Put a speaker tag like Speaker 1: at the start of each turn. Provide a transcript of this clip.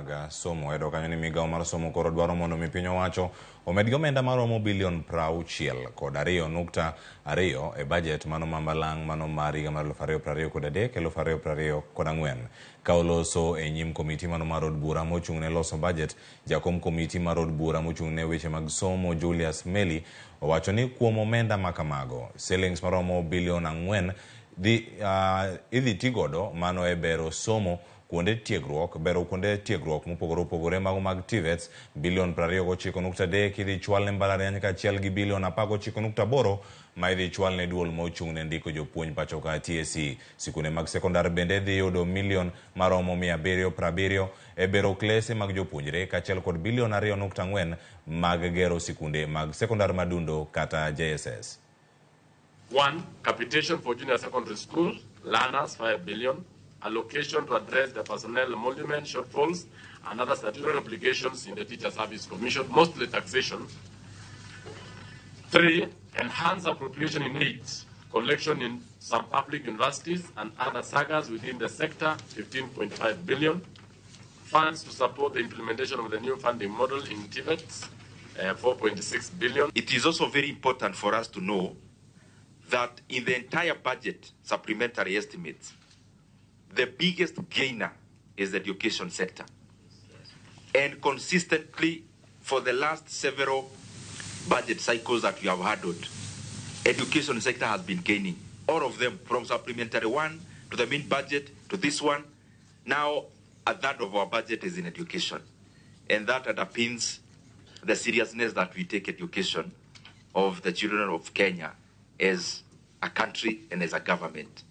Speaker 1: mag somo. Wayudo kanyo ni migawo mar somo koro dwaro mondo mi piny owacho omed gi omenda maromo bilion 62.2 e bajet mano ma malang' mano mar higa mar 2023 2024. Ka oloso e nyim komiti mano mar od bura mochung' ne loso bajet, jakom komiti mar od bura mochung' ne weche mag somo Julius Meli owacho ni kuom omenda makamago, silings maromo bilion 4 dhi, idhi tigodo mano e bero somo kuonde tiegruok, bero kuonde tiegruok mopogore opogore mago mag TVETs, bilion 29.3 idhi chwal ne mbalariany kaachiel gi bilion 19.8 ma idhi chwal ne duol mochung' ne ndiko jopuonj pacho ka TSC. Sikunde mag sekondar bende dhi yudo milion maromo 770 e bero klese mag jopuonjre kaachiel kod bilion 2.4 mag gero sikunde mag sekondar madundo kata JSS.
Speaker 2: 1. Capitation for junior secondary school learners, 5 billion. Allocation to address the personnel emolument shortfalls and other statutory obligations in the Teacher Service Commission, mostly taxation. 3. Enhance appropriation in aids collection in some public universities and other sagas within the sector, 15.5 billion. Funds to support the implementation of the new funding model in TVETs, 4.6 billion.
Speaker 3: It is also very important for us to know that in the entire budget supplementary estimates, the biggest gainer is the education sector. And consistently, for the last several budget cycles that we have handled, education sector has been gaining. All of them, from supplementary one to the main budget to this one. Now, a third of our budget is in education. And that underpins the seriousness that we take education of the children of Kenya as a country and as a government.